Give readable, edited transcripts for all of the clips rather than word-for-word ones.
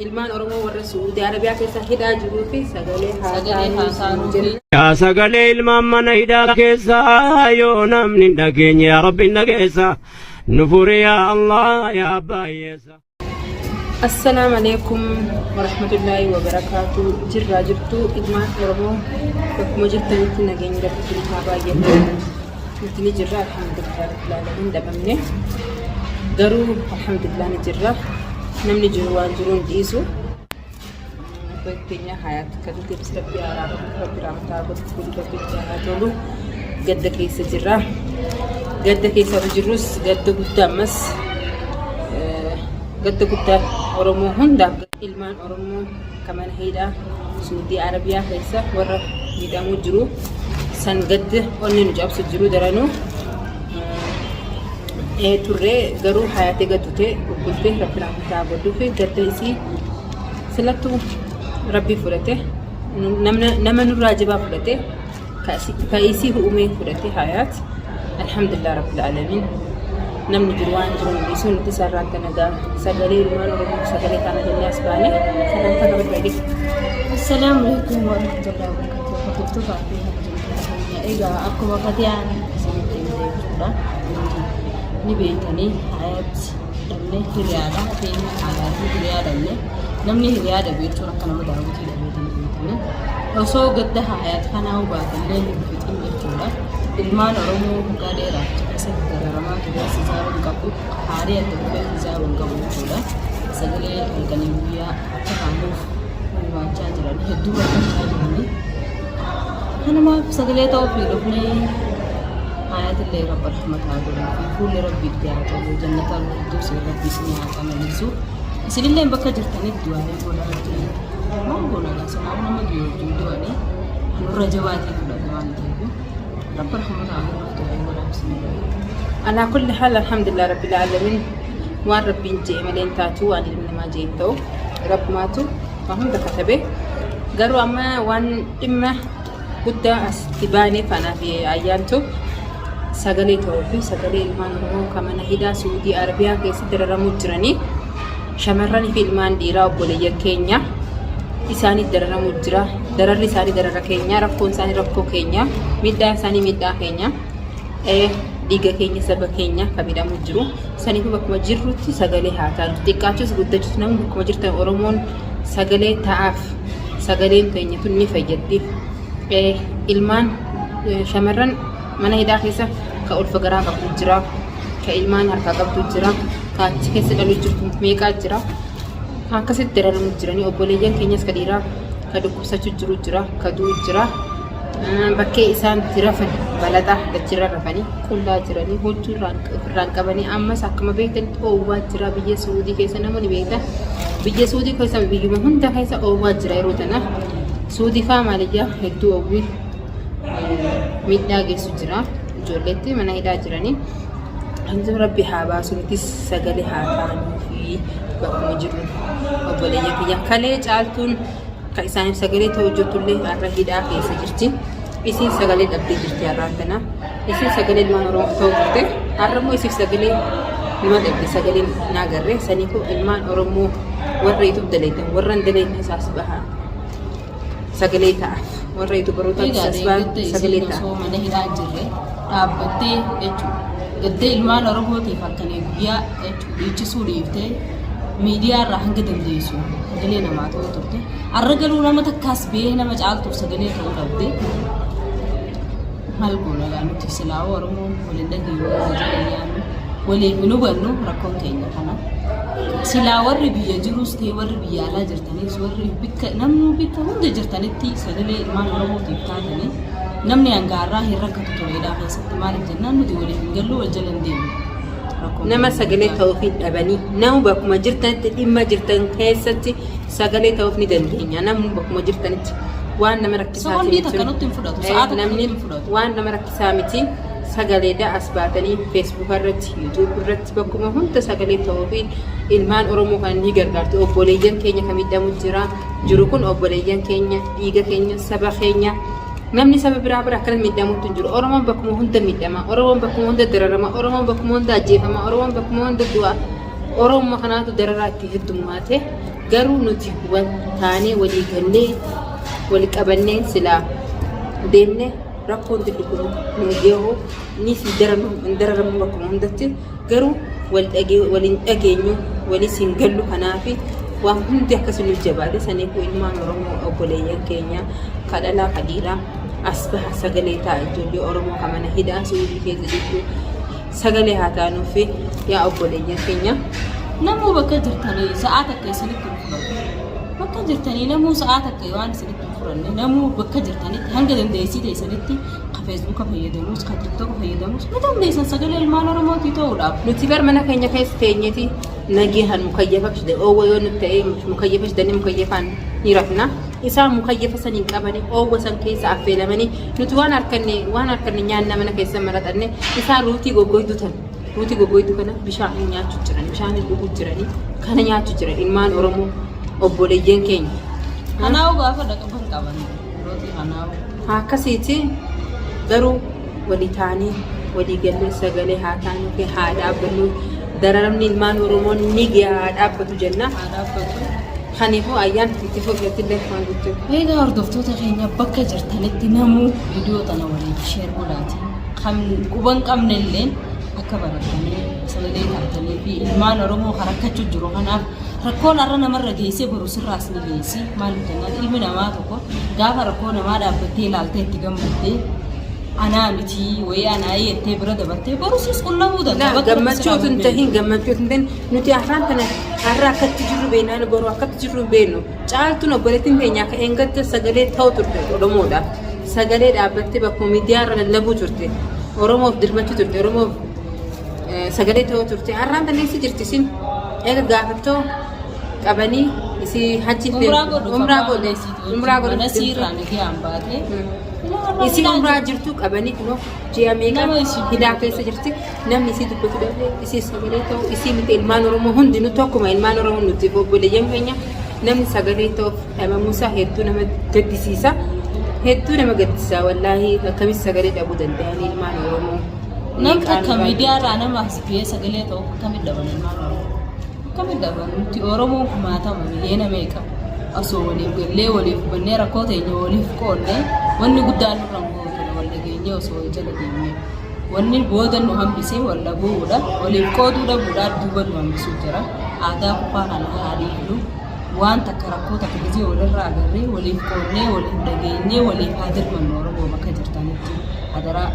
Ilmaan Oromoo warra Su'uudii Arabiyaa keessa hidhaa jiruu fi sagalee haa Sagalee haa taanuu taanuu jenna. Yaa sagalee ilmaan mana hidhaa keessaa yoo namni hin dhageenye yaa rabbi hin dhageessa nu furi yaa Allah yaa abbaa hiyyeessa. Assalaamu alaikum warahmatullaahi wabarakaatu. Jirraa jirtu ilmaan Oromoo bakkuma jirtanitti nageenyi rabbi isin haa baay'atu. Nuti ni jirra alhamdulillah rabbil aalamiin dhabamne. Garuu alhamdulillah ni jirra. Namni jiru waan jiru hin dhiisu. Keenya hayaat kan deebis rabbi araaramu rabbi rahmataa godhu fuulli rabbi itti haa tolu. Gadda keessa jirra. Gadda keessa jirrus gadda guddaa ammas gadda guddaa Oromoo hundaaf ilmaan Oromoo kan mana hidhaa Suudii Arabiyaa keessa warra miidhamuu jiru san gadda onni nu cabsu jiru daranuu turree garuu hayaatee gaddutee bubbultee rabbi rahmataa godhuu fi gadda isii silattuu rabbi fudhate nama nurraa jabaa fudhate ka isii uumee fudhate hayaat alhamdulillah rabbil aalamiin namni jiru waan jiru hin dhiisu nuti sarraan tana gaa sagalee ilmaan oromoo sagalee taana jennee as baane sagantaa kabajaa Assalaamu alaikum warahmatullahi wabarakatuh. Hordoftoota fi kabajamtoota keenya egaa akkuma fatiyaan isinitti himte jechuudha. Ni beektanii hayaat dhabne hiriyaadha. Teenya haadhaa fi hiriyaa dhabne. Namni hiriyaa dhabe jechuun akka nama daawwitii dhabeeti ni beektanii. Osoo gadda hayaat kanaa hubaatallee hin fixin jechuudha. Ilmaan Oromoo waggaa dheeraaf keessatti dararamaa ture ijaaruu hin qabu. Haarii adda dhufee ijaaruu hin qabu jechuudha. Sagalee halkanii guyyaa akka taanuuf gumaachaa jiran hedduu rakkachaa jiranii. Kanumaaf sagalee ta'uu fi dhufnee hayatillee rabba rahmataa godhuu fi fuulli rabbi itti haa tolu jannata firdausi rabbi isin haa qananiisu. Isinillee bakka jirtanitti du'aalee godhaa jiru. Maal goona gaa sanaaf nama du'e wajjin du'anii nurra jabaatii fudhate waan ta'eef rabba rahmataa godhuuf du'aalee godhaa isinillee. Alaa kulli haal alhamdulillah rabbil aalamiin waan rabbiin je'e malee hin taatu waan ilmi namaa je'e hin ta'u rabbumaatu waan hunda katabe garuu amma waan dhimma guddaa asitti baaneef anaa fi ayyaantu sagalee ta'uu fi sagalee ilmaan Oromoo kan mana hidhaa Suudii Arabiyaa keessatti dararamuu jiranii shamarranii fi ilmaan dhiiraa obboleeyyan keenya isaanii dararamuu jira dararri isaanii darara keenya rakkoon isaanii rakkoo keenya miidhaan isaanii miidhaa keenya dhiiga keenya saba keenya kan miidhamuu jiru saniifuu bakkuma jirrutti sagalee haa taanu xiqqaachuus guddachuus namni bakkuma jirtan Oromoon sagalee ta'aaf sagaleen keenya tun ni fayyaddiif ilmaan shamarran mana hidhaa keessa ka ulfa garaa qabdu jira ka ilmaan harkaa qabdu jira ka achi keessa dhaluu jirtu meeqaa jira ka akkasitti dararamu jiranii obboleeyyan keenyas ka dhiiraa ka dhukkubsachuu jiru jira ka du'u jira bakkee isaan itti rafan balaxaa dachirra rafanii qullaa jiranii huccuu irraan qabanii ammas akkuma beektanitti oowwaa jira biyya Suudii keessa namoonni beektan biyya Suudii keessa biyyuma hunda keessa oowwaa jira yeroo tana Suudii faa maaliyyaa hedduu oowwii miidhaa geessu jira ijoolleetti mana hidhaa jiranii Hanzum rabbi haa baasu nutis sagalee haa taanuu fi bakkuma jiru obboleeyyan kiyya kalee caaltuun Ka isaaniif sagalee ta'u jirtullee har'a hidhaa keessa jirti. Isiin sagalee dhabdee jirti har'aan tana. Isiin sagalee ilmaan Oromoo ta'u turte. Har'a immoo isiif sagalee nama dhabde sagalee hin agarre. Saniifuu ilmaan Oromoo warra YouTube dalaytan warra hin dalayne isaas bahaa. Sagalee ta'aaf. Warra YouTuberoota Egaa isaas bahaa deeggarta sagalee isiin ta'aaf. osoo mana hidhaa jirre dhaabbattee jechuudha. Gaddee ilmaan Oromootiif halkanii guyyaa jechuudha dhiichisuu dhiiftee miidiyaa irraa hanga dandeessu sagalee namaa ta'uu turte. Arra garuu nama takkaas ba'ee nama caaltuuf sagalee ta'uu dhabde. Maal goona gaa nuti silaa Oromoon waliin dhageenyu wal jala yaannu waliif hin hubannu rakkoon keenya kana. Silaa warri biyya jirus ta'e warri biyya alaa jirtanis warri bikka namni bikka hunda jirtanitti sagalee ilmaan Oromootiif taatanii namni hanga har'aa hin rakkatu ture hidhaa keessatti maaliif jennaan nuti waliif hin gallu wal jala hin deemnu. Rakkoon Nama keenya sagalee guddaa. ta'uuf hin dhabanii nama bakkuma jirtanitti dhimma jirtan keessatti sagalee ta'uuf ni dandeenya namni bakkuma jirtanitti waan nama rakkisaa Sekondii takka nutti hin fudhatu, sa'aa takka namni nutti hin fudhatu. waan nama rakkisaa miti sagaleedha as baatanii feesbuuka irratti yuutuub irratti bakkuma hunda sagalee ta'uu fi ilmaan oromoo kan ni gargaartu obboleeyyan keenya kan miidhamu jira jiru kun obboleeyyan keenya dhiiga keenya saba keenya Namni saba biraa bira akkana miidhamuutu hin jiru. Oromoon bakkuma hunda miidhama. Oromoon bakkuma hunda dararama. Oromoon bakkuma hunda ajjeefama. Oromoon bakkuma hunda du'a. Oromoo kanaatu dararaa itti heddummaate. Garuu nuti wal taanee walii gallee wal qabannee silaa deemne rakkoon xixiqqoo nu geehu ni si hin dararamu bakkuma hundatti. Garuu wal dhagee wal hin dhageenyu walis hin gallu. Kanaafi waan hundi akkasi nu jabaate. Saniifuu ilmaan Oromoo obboleeyyan keenya ka dhalaa ka dhiiraa as baha sagalee ta'a. Ijoollee Oromoo ka mana hidhaa Suudii keessa jirtu sagalee haa taanuufi yaa obboleeyyan keenya. Namuu bakka jirtanii sa'aa takka isinitti hin fudhatu. Bakka jirtanii namuu sa'aa takka waan isinitti hin fudhanne namuu bakka jirtanitti hanga dandeessii teessanitti ka feesbuuka fayyadamus ka tiktoka fayyadamus ni dandeessan sagalee ilmaan Oromootii ta'uudhaaf. Nuti bar mana keenya keessa teenyeti nageehan mukayyafa fide oowwa yoo nutti ta'e mukayyafa fidanii mukayyafaan ni rafna. Isaan mukayyafa san hin qabani oowwa san keessa affeelamanii nuti waan harkanne waan harkanne nyaanna mana keessa maraxanne isaan ruutii goggoydu tan ruutii goggoydu kana bishaan nyaachuu jiran bishaan dhuguu jiranii kana nyaachuu jiran ilmaan Oromoo obboleeyyan keenya. Kanaa'u gaafa dhaqaban qaban rootii kanaa'u. Akkasiiti garuu walii taanii walii gallee sagalee haa taanuu fi haa dhaabbannu. Dararamni ilmaan Oromoo ni gaha haa dhaabbatu jenna. Haa dhaabbatu. Kaniifuu ayyaan itti fufeetti illee waan jettu. Egaa hordoftoota keenya bakka jirtanitti namuu viidiyoo tana waliif share godhaati. Kan quban qabne illee akka barattanii sagalee taatanii fi ilmaan Oromoo kan rakkachuu jiru kanaaf rakkoon har'a namarra geessee boru sirraas ni geessi. Maaliif jennaan ilmi namaa tokko gaafa rakkoo namaa dhaabbattee ilaaltee itti gammaddee anaa miti wayii anaa jettee bira dabartee boru sis qunnamuu danda'a. Laa Bakka rabbi gammachuu sirraa otoo hin hin tahin gammachuu otoo hin tahin nuti har'aan tana har'a akkatti jirru beeknaan boru akkatti jirru hin beeknu. Caaltuun obboleettiin teenya akka eengadda sagalee ta'u turte Oromoodhaaf. Sagalee dhaabbattee bakkuma miidiyaa irra lallabuu turte. Oromoof dirmachuu turte. Oromoof sagalee ta'uu turte. Har'aan tana eessa jirti isin? Eega gaafattoo qabanii isii hajji Umraa godhuuf umraa abbaa godhu mana isiitii umraa wajjin godhuuf mana deemtu. siirraa nagayaan baatee Isii umraa jirtu qabanii kunoo ji'a meeqa Nama isii hidhaa keessa jirti. Namni isii dubbatu dhabee isii sagalee ta'u isii miti ilmaan Oromoo hundinuu tokkuma ilmaan Oromoo nuti obboleeyyan keenya namni sagalee ta'uuf dhabamuusaa hedduu nama gaddisiisa. Hedduu nama gaddisiisa wallaahi akkamitti sagalee dhabuu danda'an ilmaan Oromoo. Nam Meeqaan takka baay'ee. miidiyaa irraa nama as biyee sagalee ta'uuf akkamitti dhaban ilmaan Oromoo? Akkamitti dhaban? Nuti Oromoon kumaatama miliyoona meeqa osoo waliif gallee waliif hubannee rakkoo teenya waliif qoodne wanni guddaan nurra hin gahu ture wal dhageenyee osoo wal jala deemnee. Wanni booda nu hambise wal dhabuudha waliif qooduu dhabuudha duuba nu hambisuu jira. Aadaa kufaa kana haa dhiifnu. Waan takka rakkoo takka gizee walirraa agarree waliif qoodnee waliif dhageenyee waliif haa dirmannu Oromoo bakka jirtanitti hadaraa.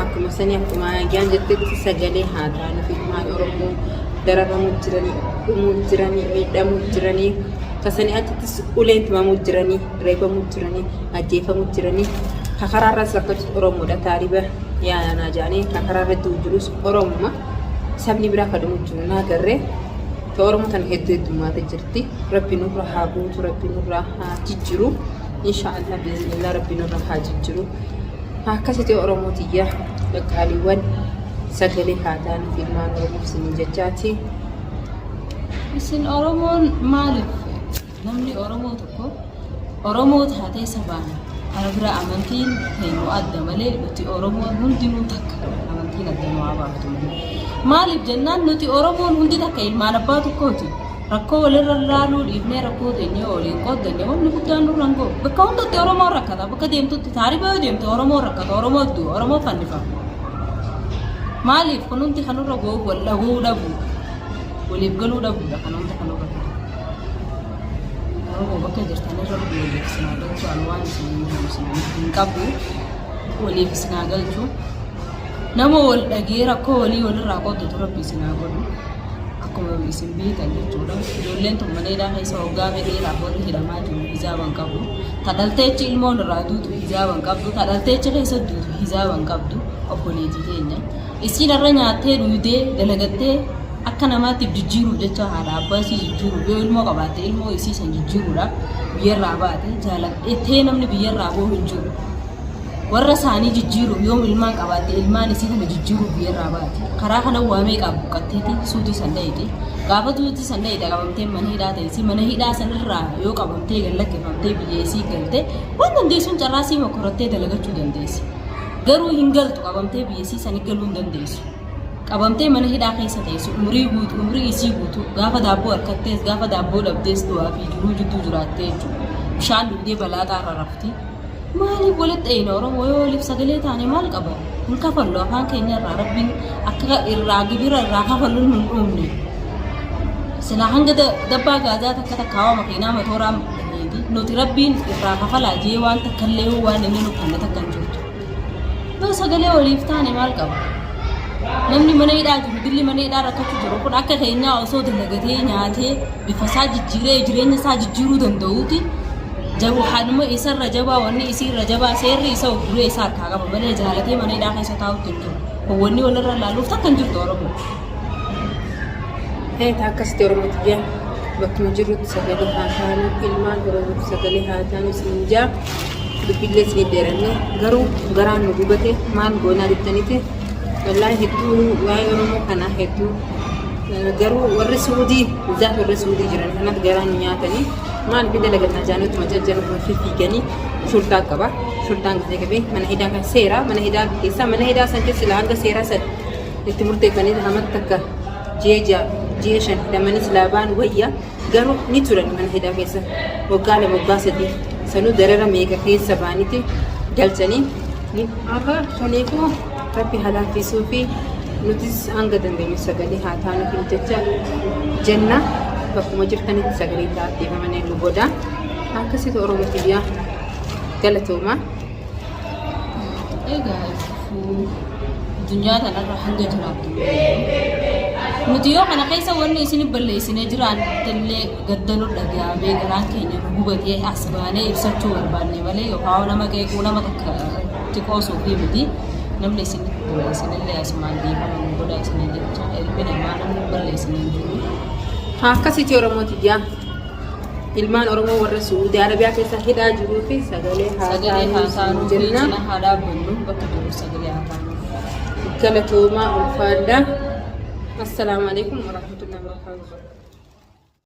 Akkuma sanii akkuma ayyaan jettetti sagalee haa taanuuf ilmaan Oromoo dararamuu jiranii, dhumuu jiranii, miidhamuu jiranii, kasanii achittis uleen tumamuu jiranii, reebamuu jiranii, ajjeefamuu jiranii, ka karaarras rakkatu Oromoodha taariba yaanaa jaanii ka karaarra du'u jirus Oromuma sabni biraa ka dhumu jiru naa garree ta Oromoo tana hedduu heddummaate jirti. Rabbi nurra haa guutu, Rabbi nurra haa jijjiru. Inshaallah biiznillah Rabbi nurra haa jijjiru. Akkasiti Oromoo tiyya qaqqaaliiwwan sagalee haa taanuuf ilmaan Oromoof isiniin jechaati. Isin Oromoon maaliif namni Oromoo tokko Oromoo taatee sabaan kara bira amantiin teenyu adda malee nuti Oromoon hundinuu takka amantiin adda nu haa baaftu malee. Maaliif jennaan nuti Oromoon hundi takka ilmaan abbaa tokkooti. Rakkoo walirra laaluu dhiifnee rakkoo teenya yoo waliin qooddanne wanni guddaan nurra hin gahu. Bakka hundatti Oromoon rakkata. Bakka deemtutti taariba yoo deemte Oromoon rakkata. Oromoo du'a. Oromoo fannifama. Maaliif kun hundi kan nurra gahu wal dhaguu dhabuudha. Waliif galuu dhabuudha kan hunda kan nurra gahu. Oromoo bakka jirtan irra rabbi waliif isin haa galchu. Ani waan isin isin hin qabu. Waliif isin haa galchu. Nama wal dhagee rakkoo walii walirraa qooddatu rabbi isin haa godhu. Akkuma isin beektan jechuudha. Ijoolleen tun mana hidhaa keessa waggaa dheeraaf warri hidhamaa jiru hijaaba hin qabu. Ta dhalteechi ilmoon irraa duutu hijaaba hin qabdu. Ta dhalteechi keessa duutu hijaaba hin qabdu. Obboleettii teenya. Isiin irra nyaattee dhuydee dalagattee akka namaatti jijjiiruuf jecha haadha abbaa isii jijjiiruuf yoo ilmoo qabaatte ilmoo isii san jijjiiruudhaaf biyyarraa baate jaaladhettee namni biyyarraa boohu hin jiru. Warra isaanii jijjiiruuf yoom ilmaan qabaatte ilmaan isii kana jijjiiruuf biyyarraa baate. Karaa kana waa meeqaa buqqatteeti suutii san dhayite. Gaafa suutii san dhayite qabamtee mana hidhaa teessi. Mana hidhaa sanirraa yoo qabamtee gad lakkifamtee biyya isii galte waan dandeessuun carraa isii mokkorattee dalagachuu dandeessi. Garuu hin galtu qabamtee biyya isii sanii galuu hin dandeessu. Qabamtee mana hidhaa keessa teessu umrii guutuu umrii isii guutuu gaafa daabboo harkattees gaafa daabboo dhabdees du'aa fi jiruu jidduu jiraattee jechuudha. Bishaan dhugdee balaaxaa irra rafti. Maaliif walitti dheeyna Oromoo yoo waliif sagalee taane maal qaba? Hin kafallu afaan keenya irraa rabbiin akka irraa gibira irraa kafallu nun uumne. Silaa hanga dabbaa gaazaa takka takka hawa makiinaa matooraa dhageeti. Nuti rabbiin irraa kafalaa jee waan takka illee waan inni nu kanne takka hin jirtu. Yoo sagalee waliif taane maal qaba? Namni mana hidhaa jiru, dilli mana hidhaa rakkachuu jiru kun akka keenyaa osoo dalagatee nyaatee bifa isaa jijjiiree jireenya isaa jijjiiruu danda'uuti. Jabu haaluma isarra jabaa wanni isiirra jabaa seerri isa ugguree isa harkaa qaba malee jaalatee mana hidhaa keessa taa'utti hin jiru. Wanni walirra laaluuf takka hin jirtu Oromoo. Eeta akkasitti Oromoo tiyya bakkuma jirrutti sagalee haa taanu ilmaan Oromoof sagalee haa taanu isin jaa dubbillee isin dheeranne garuu garaan nu gubate maal goonaa jettaniiti wallaahi hedduu waa'ee Oromoo kanaa hedduu garuu warri Suudii zaaf warri Suudii jiran kanaaf garaa nu nyaatanii maal fi dalagannaa jaanotuma jajjanuma fiiganii shurtaa qaba shurtaan gisee qabee mana hidhaa kan seeraa mana hidhaa keessaa mana hidhaa san keessa silaa hanga seeraa san itti murteeffanii hamatti takka ji'a 6 ji'a 5 hidhamanii silaa ba'an wayya garuu ni turan mana hidhaa keessa waggaa 2 waggaa 3 sanuu darara meeqa keessa ba'anitti galchanii ni har'a kaniifuu rabbi haa laaffisuu fi nutis hanga dandeenyu sagalee haa taanuuf jecha jenna bakkuma jirtanitti sagalee taa'aa nu godha akkasitti Oromoo kiyyaa galatooma. Egaa addunyaa tanarra hanga jiraattu nuti yoo kana keessa wanni isin balleessinee jiraantillee gadda nu dhaga'amee garaan keenya nu gubatee as baanee ibsachuu barbaanne malee yookaan nama qeequu nama takka xiqqoosuu fi miti namni isin balleessinillee asumaan dhiifama nu godha isin jecha ilmi namaa namni balleessine hin jiru. Akkasitti Oromoo tiyyaa. Ilmaan Oromoo warra Su'uudii Arabiyaa keessa hidhaa jiruu fi sagalee haa Sagalee haa taanuu taanuu fi jenna. cina haa dhaabbannu bakka jiru sagalee haa taanuu. Galatoomaa ulfaadhaa. Assalaamu alaikum warahmatullahi wabarakatuh.